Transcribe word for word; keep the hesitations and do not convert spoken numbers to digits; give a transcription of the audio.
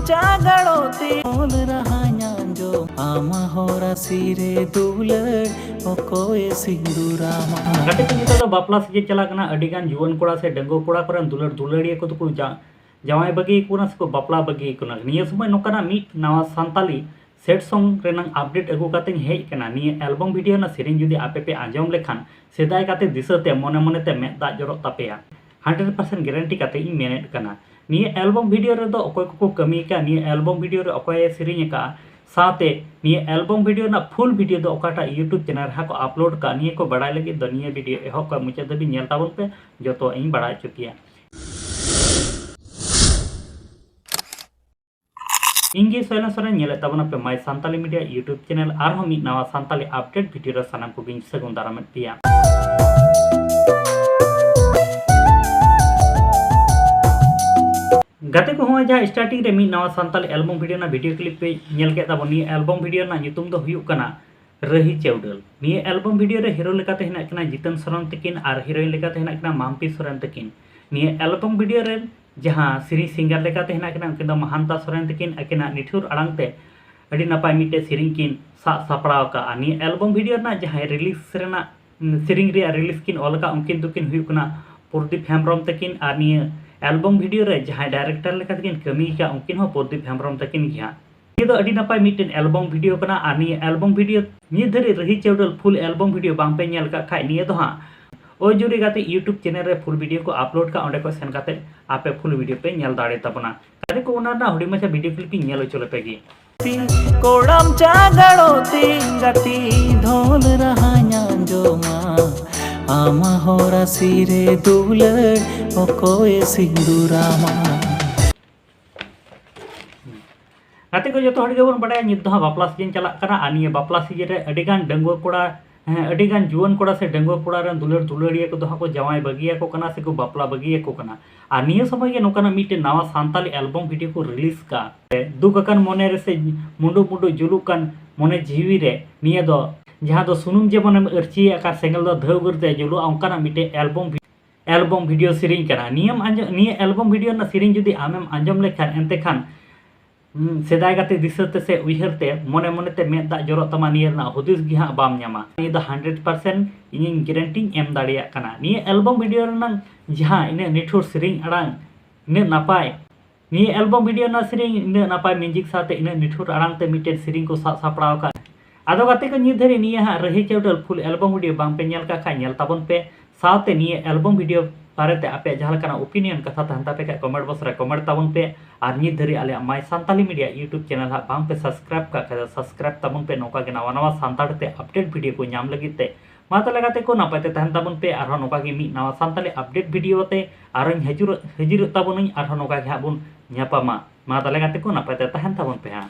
ᱪᱟᱜᱟᱲᱚ ᱛᱮ ᱚᱞ ᱨᱟᱦᱟᱧ ᱟᱸᱡᱚᱢ ᱟᱢᱟ ᱦᱚᱨᱟ ᱥᱤᱨᱮ ᱫᱩᱞᱟᱹᱲ ᱚᱠᱚᱭᱮ ᱥᱤᱸᱫᱩᱨᱟᱢᱟ᱾ ᱜᱟᱛᱮ ᱠᱚ, ᱱᱤᱛᱚᱜ ᱫᱚ ᱵᱟᱯᱞᱟ ᱥᱤᱡᱤᱱ ᱪᱟᱞᱟᱜ ᱠᱟᱱᱟ᱾ ᱟᱹᱰᱤ ᱜᱟᱱ ᱡᱩᱣᱟᱹᱱ ᱠᱚᱲᱟ ᱥᱮ ᱰᱟᱺᱜᱩᱣᱟᱹ ᱠᱚᱲᱟ ᱠᱚᱨᱮᱱ ᱫᱩᱞᱟᱹᱲ ᱫᱩᱞᱟᱹᱲᱤᱭᱟᱹ ᱠᱚᱫᱚ ᱠᱚ ᱡᱟ-, ᱡᱟᱶᱟᱭ ᱵᱟᱹᱜᱤ ᱠᱟᱱᱟ ᱥᱮᱠᱚ ᱵᱟᱯᱞᱟ ᱵᱟᱹᱜᱤ ᱠᱟᱱᱟ᱾ ᱱᱤᱭᱟᱹ ᱥᱚᱢᱚᱭ ᱱᱚᱝᱠᱟᱱᱟᱜ ᱢᱤᱫ ᱱᱟᱣᱟ ᱥᱟᱱᱛᱟᱞᱤ sad song ᱨᱮᱱᱟᱜ update ᱟᱹᱜᱩ ᱠᱟᱛᱮᱧ ᱦᱮᱡ ᱠᱟᱱᱟ᱾ ᱱᱤᱭᱟᱹ album video ᱨᱮᱱᱟᱜ ᱥᱮᱨᱮᱧ ᱡᱩᱫᱤ ᱟᱯᱮ ᱯᱮ ᱟᱸᱡᱚᱢ ᱞᱮᱠᱷᱟᱱ, ᱥᱮᱫᱟᱭ ᱠᱟᱛᱮ ᱫᱤᱥᱟᱹᱛᱮ ᱢᱚᱱᱮ ᱢᱚᱱᱮᱛᱮ ᱢᱮᱫ ᱫᱟᱜ ᱡᱚᱨᱚᱜ ᱛᱟᱯᱮᱭᱟ᱾ hundred percent guarantee ᱠᱟᱛᱮ ᱤᱧ ᱢᱮᱱᱮᱫ ᱠᱟᱱᱟ᱾ ᱱᱤᱭᱟᱹ album video ᱨᱮᱫᱚ ᱚᱠᱚᱭ ᱠᱚᱠᱚ ᱠᱟᱹᱢᱤ ᱟᱠᱟᱫ, ᱱᱤᱭᱟᱹ album video ᱨᱮ ᱚᱠᱚᱭᱮ ᱥᱮᱨᱮᱧ ᱟᱠᱟᱫᱼᱟ, ᱥᱟᱶᱛᱮ ᱱᱤᱭᱟᱹ album video ᱨᱮᱱᱟᱜ full video ᱫᱚ ᱚᱠᱟᱴᱟᱜ YouTube channel ᱨᱮ ᱦᱟᱸᱜ ᱠᱚ upload ᱠᱟᱜᱼᱟ, ᱱᱤᱭᱟᱹ ᱠᱚ ᱵᱟᱲᱟᱭ ᱞᱟᱹᱜᱤᱫ ᱫᱚ ᱱᱤᱭᱟᱹ video ᱮᱦᱚᱵ ᱠᱷᱚᱱ ᱢᱩᱪᱟᱹᱫ ᱫᱷᱟᱹᱵᱤᱡ ᱧᱮᱞ ᱛᱟᱵᱚᱱ ᱯᱮ, ᱡᱚᱛᱚ ᱤᱧ ᱵᱟᱲᱟᱭ ᱦᱚᱪᱚ ᱯᱮᱭᱟ᱾ ᱤᱧ ᱜᱮ ᱥᱚᱭᱞᱚᱱ ᱥᱚᱨᱮᱱ, ᱧᱮᱞᱮᱫ ᱛᱟᱵᱚᱱᱟ ᱯᱮ My Santali Media YouTube channel᱾ ᱟᱨᱦᱚᱸ ᱢᱤᱫ ᱱᱟᱣᱟ ᱥᱟᱱᱛᱟᱞᱤ update video ᱨᱮ ᱥᱟᱱᱟᱢ ᱠᱚᱜᱮᱧ ᱥᱟᱹᱜᱩᱱ ᱫᱟᱨᱟᱢᱮᱫ ᱯᱮᱭᱟ᱾ ᱜᱟᱛᱮ ᱠᱚ, ᱦᱚᱸᱜᱼᱚᱭ ᱡᱟᱦᱟᱸ starting ᱨᱮ ᱢᱤᱫ ᱱᱟᱣᱟ ᱥᱟᱱᱛᱟᱞᱤ album video ᱨᱮᱱᱟᱜ video clip ᱯᱮ ᱧᱮᱞ ᱠᱮᱫ ᱛᱟᱵᱚᱱ, ᱱᱤᱭᱟᱹ album video ᱨᱮᱱᱟᱜ ᱧᱩᱛᱩᱢ ᱫᱚ ᱦᱩᱭᱩᱜ ᱠᱟᱱᱟ ᱨᱟᱹᱦᱤ ᱪᱟᱹᱣᱰᱟᱹᱞ᱾ ᱱᱤᱭᱟᱹ album video ᱨᱮ hero ᱞᱮᱠᱟᱛᱮ ᱦᱮᱱᱟᱜ ᱠᱤᱱᱟ ᱡᱤᱛᱟᱹᱱ ᱥᱚᱨᱮᱱ ᱛᱟᱹᱠᱤᱱ ᱟᱨ heroine ᱞᱮᱠᱟᱛᱮ ᱦᱮᱱᱟᱜ ᱠᱤᱱᱟ ᱢᱟᱢᱯᱤ ᱥᱚᱨᱮᱱ ᱛᱟᱹᱠᱤᱱ᱾ ᱱᱤᱭᱟᱹ album video ᱨᱮ ᱡᱟᱦᱟᱸ ᱥᱮᱨᱮᱧ singer ᱞᱮᱠᱟᱛᱮ ᱦᱮᱱᱟᱜ ᱠᱤᱱᱟ, ᱩᱱᱠᱤᱱ ᱫᱚ ᱢᱟᱦᱟᱱᱛᱟ ᱥᱚᱨᱮᱱ ᱛᱟᱹᱠᱤᱱ᱾ ᱟᱹᱠᱤᱱᱟᱜ ᱱᱤᱴᱷᱩᱨ ᱟᱲᱟᱝ ᱛᱮ ᱟᱹᱰᱤ ᱱᱟᱯᱟᱭ ᱢᱤᱫᱴᱮᱡ ᱥᱮᱨᱮᱧ ᱠᱤᱱ ᱥᱟᱵ ᱥᱟᱯᱲᱟᱣ ᱟᱠᱟᱫᱼᱟ᱾ ᱱᱤᱭᱟᱹ album video ᱨᱮᱱᱟᱜ ᱡᱟᱦᱟᱸᱭ release ᱨᱮᱱᱟᱜ, ᱩᱸ, ᱥᱮᱨᱮᱧ ᱨᱮᱭᱟᱜ release ᱠᱤᱱ ᱚᱞ ᱟᱠᱟᱫ, ᱩᱱᱠᱤᱱ ᱫᱚᱠᱤᱱ ᱦᱩᱭᱩᱜ ᱠᱟᱱᱟ ᱯᱨᱚᱫᱤᱯ ᱦᱮᱢᱵᱨᱚᱢ ᱛᱟᱹᱠᱤᱱ, ᱟᱨ ᱱᱤᱭᱟᱹ album video ᱨᱮ ᱡᱟᱦᱟᱸᱭ director ᱞᱮᱠᱟᱛᱮ ᱠᱤᱱ ᱠᱟᱹᱢᱤ ᱟᱠᱟᱫ, ᱩᱱᱠᱤᱱ ᱦᱚᱸ ᱯᱨᱚᱫᱤᱯ ᱦᱮᱢᱵᱨᱚᱢ ᱛᱟᱹᱠᱤᱱ ᱜᱮ ᱦᱟᱸᱜ᱾ ᱱᱤᱭᱟᱹ ᱫᱚ ᱟᱹᱰᱤ ᱱᱟᱯᱟᱭ ᱢᱤᱫᱴᱮᱱ album video ᱠᱟᱱᱟ, ᱟᱨ ᱱᱤᱭᱟᱹ album video ᱱᱤᱛ ᱫᱷᱟᱹᱨᱤᱡ ᱨᱟᱹᱦᱤ ᱪᱟᱹᱣᱰᱟᱹᱞ full album video ᱵᱟᱝ ᱯᱮ ᱧᱮᱞ ᱟᱠᱟᱫ ᱠᱷᱟᱡ, ᱱᱤᱭᱟᱹ ᱫᱚ ᱦᱟᱸᱜ ᱳᱭ ᱡᱩᱨᱤ ᱜᱟᱛᱮ YouTube channel ᱨᱮ full video ᱠᱚ upload ᱠᱟᱜᱼᱟ, ᱚᱸᱰᱮ ᱠᱷᱚᱱ ᱥᱮᱱ ᱠᱟᱛᱮ ᱟᱯᱮ full video ᱯᱮ ᱧᱮᱞ ᱫᱟᱲᱮ ᱛᱟᱵᱚᱱᱟ᱾ ᱜᱟᱛᱮ ᱠᱚ, ᱚᱱᱟ ᱨᱮᱱᱟᱜ ᱦᱩᱰᱤᱧ ᱢᱟᱪᱷᱟ video clip ᱤᱧ ᱧᱮᱞ ᱦᱚᱪᱚ ᱞᱮᱯᱮ ᱜᱮ᱾ ᱠᱚᱲᱟᱢ ᱪᱟᱜᱟᱲᱚ ᱛᱮ ᱜᱟᱛᱮ ᱰᱷᱚᱞ ᱨᱟᱦᱟᱧ ᱟᱸᱡᱚᱢᱟ, ᱟᱢᱟ ᱦᱚᱨᱟ ᱥᱤᱨᱮ ᱫᱩᱞᱟᱹᱲ ᱚᱠᱚᱭᱮ ᱥᱤᱸᱫᱩᱨᱟᱢᱟ᱾ ᱜᱟᱛᱮ ᱠᱚ, ᱡᱚᱛᱚ ᱦᱚᱲ ᱜᱮᱵᱚᱱ ᱵᱟᱲᱟᱭᱟ, ᱱᱤᱛ ᱫᱚ ᱦᱟᱸᱜ ᱵᱟᱯᱞᱟ season ᱪᱟᱞᱟᱜ ᱠᱟᱱᱟ, ᱟᱨ ᱱᱤᱭᱟᱹ ᱵᱟᱯᱞᱟ season ᱨᱮ ᱟᱹᱰᱤ ᱜᱟᱱ ᱰᱟᱺᱜᱩᱣᱟᱹ ᱠᱚᱲᱟ, ᱦᱮᱸ, ᱟᱹᱰᱤ ᱜᱟᱱ ᱡᱩᱣᱟᱹᱱ ᱠᱚᱲᱟ ᱥᱮ ᱰᱟᱺᱜᱩᱣᱟᱹ ᱠᱚᱲᱟ ᱨᱮᱱ ᱫᱩᱞᱟᱹᱲ ᱫᱩᱞᱟᱹᱲᱤᱭᱟᱹ ᱠᱚᱫᱚ ᱦᱟᱸᱜ ᱠᱚ ᱡᱟᱶᱟᱭ ᱵᱟᱹᱜᱤᱭᱟᱠᱚ ᱠᱟᱱᱟ ᱥᱮ ᱠᱚ ᱵᱟᱯᱞᱟ ᱵᱟᱹᱜᱤᱭᱟᱠᱚ ᱠᱟᱱᱟ᱾ ᱟᱨ ᱱᱤᱭᱟᱹ ᱥᱚᱢᱚᱭ ᱜᱮ ᱱᱚᱝᱠᱟᱱᱟᱜ ᱢᱤᱫᱴᱮᱱ ᱱᱟᱣᱟ ᱥᱟᱱᱛᱟᱞᱤ album video ᱠᱚ release ᱠᱟᱜᱼᱟ᱾ ᱫᱩᱠ ᱟᱠᱟᱱ ᱢᱚᱱᱮ ᱨᱮ ᱥᱮ ᱢᱩᱸᱰᱩ ᱢᱩᱸᱰᱩ ᱡᱩᱞᱩᱜ ᱠᱟᱱ ᱢᱚᱱᱮ ᱡᱤᱣᱤ ᱨᱮ, ᱱᱤᱭᱟᱹ ᱫᱚ ᱡᱟᱦᱟᱸ ᱫᱚ ᱥᱩᱱᱩᱢ ᱡᱮᱢᱚᱱᱮᱢ ᱟᱹᱨᱪᱤᱭᱟᱜ ᱠᱷᱟᱱ ᱥᱮᱸᱜᱮᱞ ᱫᱚ ᱫᱷᱟᱹᱣ ᱜᱟᱹᱨ ᱛᱮ ᱡᱩᱞᱩᱜᱼᱟ, ᱚᱱᱠᱟᱱᱟᱜ ᱢᱤᱫᱴᱮᱱ album vi-, album video ᱥᱮᱨᱮᱧ ᱠᱟᱱᱟ᱾ ᱱᱤᱭᱟᱹᱢ ᱟᱸᱡᱚᱢ, ᱱᱤᱭᱟᱹ album video ᱨᱮᱱᱟᱜ ᱥᱮᱨᱮᱧ ᱡᱩᱫᱤ ᱟᱢᱮᱢ ᱟᱸᱡᱚᱢ ᱞᱮᱠᱷᱟᱱ, ᱮᱱᱛᱮ ᱠᱷᱟᱱ ᱦᱩᱸ, ᱥᱮᱫᱟᱭ ᱜᱟᱛᱮ ᱫᱤᱥᱟᱹ ᱛᱮ ᱥᱮ ᱩᱭᱦᱟᱹᱨ ᱛᱮ ᱢᱚᱱᱮ ᱢᱚᱱᱮ ᱛᱮ ᱢᱮᱫ ᱫᱟᱜ ᱡᱚᱨᱚᱜ ᱛᱟᱢᱟ, ᱱᱤᱭᱟᱹ ᱨᱮᱱᱟᱜ ᱦᱩᱫᱤᱥ ᱜᱮ ᱦᱟᱸᱜ ᱵᱟᱢ ᱧᱟᱢᱟ᱾ ᱱᱤᱭᱟᱹ ᱫᱚ ᱦᱟᱱᱰᱨᱮᱰ ᱯᱟᱨᱥᱮᱱᱴ ᱤᱧᱤᱧ ᱜᱮᱨᱮᱱᱴᱤᱧ ᱮᱢ ᱫᱟᱲᱮᱭᱟᱜ ᱠᱟᱱᱟ᱾ ᱱᱤᱭᱟᱹ ᱮᱞᱵᱚᱢ ᱵᱷᱤᱰᱤᱭᱳ ᱨᱮᱱᱟᱝ ᱡᱟᱦᱟᱸ ᱤᱱᱟᱹᱜ ᱱᱤᱴᱷᱩᱨ ᱥᱮᱨᱮᱧ ᱟᱲᱟᱝ, ᱤᱱᱟᱹᱜ ᱱᱟᱯᱟᱭ, ᱱᱤᱭᱟᱹ ᱮᱞᱵᱚᱢ ᱵᱷᱤᱰᱤᱭᱳ ᱨᱮᱱᱟᱜ ᱥᱮᱨᱮᱧ ᱤᱱᱟᱹᱜ ᱱᱟᱯᱟᱭ ᱢᱤᱣᱡᱤᱠ ᱥᱟᱶᱛᱮ ᱤᱱᱟᱹᱜ ᱱᱤᱴᱷᱩᱨ ᱟᱲᱟᱝ ᱛᱮ ᱢᱤᱫᱴᱮᱱ ᱥᱮᱨᱮᱧ ᱠᱚ ᱥᱟᱵ ᱥᱟᱯᱲᱟᱣ ᱟᱠᱟᱫ᱾ ᱟᱫᱚ ᱜᱟᱛᱮ ᱠᱚ, ᱱᱤᱛ ᱫᱷᱟᱹᱨᱤᱡ ᱱᱤᱭᱟᱹ ᱦᱟᱸᱜ ᱨᱟᱹᱦᱤ ᱪᱟᱹᱣᱰᱟᱹᱞ ᱯᱷᱩᱞ ᱮᱞᱵᱚᱢ ᱵᱷᱤᱰᱤᱭᱳ ᱵᱟᱝ ᱯᱮ ᱧᱮᱞ ᱠᱟᱜ ᱠᱷᱟᱡ, ᱧᱮᱞ ᱛᱟᱵᱚᱱ ᱯᱮ᱾ ᱥᱟᱶᱛᱮ ᱱᱤᱭᱟᱹ ᱮᱞᱵᱚᱢ ᱵᱷᱤᱰᱤᱭᱳ ᱵᱟᱨᱮᱛᱮ ᱟᱯᱮᱭᱟᱜ ᱡᱟᱦᱟᱸ ᱞᱮᱠᱟᱱᱟᱜ ᱚᱯᱤᱱᱤᱭᱚᱱ ᱠᱟᱛᱷᱟ ᱛᱟᱦᱮᱱ ᱛᱟᱯᱮ ᱠᱷᱟᱡ, ᱠᱚᱢᱮᱱᱴ ᱵᱚᱠᱥ ᱨᱮ ᱠᱚᱢᱮᱱᱴ ᱛᱟᱵᱚᱱ ᱯᱮ᱾ ᱟᱨ ᱱᱤᱛ ᱫᱷᱟᱹᱨᱤᱡ ᱟᱞᱮᱭᱟᱜ ᱢᱟᱭ ᱥᱟᱱᱛᱟᱞᱤ ᱢᱤᱰᱤᱭᱟ ᱭᱩᱴᱩᱵᱽ ᱪᱮᱱᱮᱞ ᱦᱟᱸᱜ ᱵᱟᱝ ᱯᱮ ᱥᱟᱵᱥᱠᱨᱟᱭᱤᱵ ᱠᱟᱜ ᱠᱷᱟᱡ ᱫᱚ, ᱥᱟᱵᱥᱠᱨᱟᱭᱤᱵ ᱛᱟᱵᱚᱱ ᱯᱮ, ᱱᱚᱝᱠᱟ ᱜᱮ ᱱᱟᱣᱟ ᱱᱟᱣᱟ ᱥᱟᱱᱛᱟᱲ ᱛᱮ ᱟᱯᱰᱮᱴ ᱵᱷᱤᱰᱤᱭᱳ ᱠᱚ ᱧᱟᱢ ᱞᱟᱹᱜᱤᱫ ᱛᱮ᱾ ᱢᱟ ᱛᱟᱦᱞᱮ ᱜᱟᱛᱮ ᱠᱚ, ᱱᱟᱯᱟᱭ ᱛᱮ ᱛᱟᱦᱮᱱ ᱛᱟᱵᱚᱱ ᱯᱮ᱾ ᱟᱨᱦᱚᱸ ᱱᱚᱝᱠᱟ ᱜᱮ ᱢᱤᱫ ᱱᱟᱣᱟ ᱥᱟᱱᱛᱟᱞᱤ ᱟᱯᱰᱮᱴ ᱵᱷᱤᱰᱤᱭᱳ ᱛᱮ ᱟᱨᱦᱚᱸᱧ ᱦᱟᱹᱡᱩᱨᱚᱜ, ᱦᱟᱹᱡᱤᱨᱚᱜ ᱛᱟᱵᱚᱱᱟᱹᱧ᱾ ᱟᱨᱦᱚᱸ ᱱᱚᱝᱠᱟ ᱜᱮ ᱦᱟᱸᱜ ᱵᱚᱱ ᱧᱟᱯᱟᱢᱟ᱾ ᱢᱟ ᱛᱟᱦᱞᱮ ᱜᱟᱛᱮ ᱠᱚ, ᱱᱟᱯᱟᱭ ᱛᱮ ᱛᱟᱦᱮᱱ ᱛᱟᱵᱚᱱ ᱯᱮ ᱦᱟᱸᱜ᱾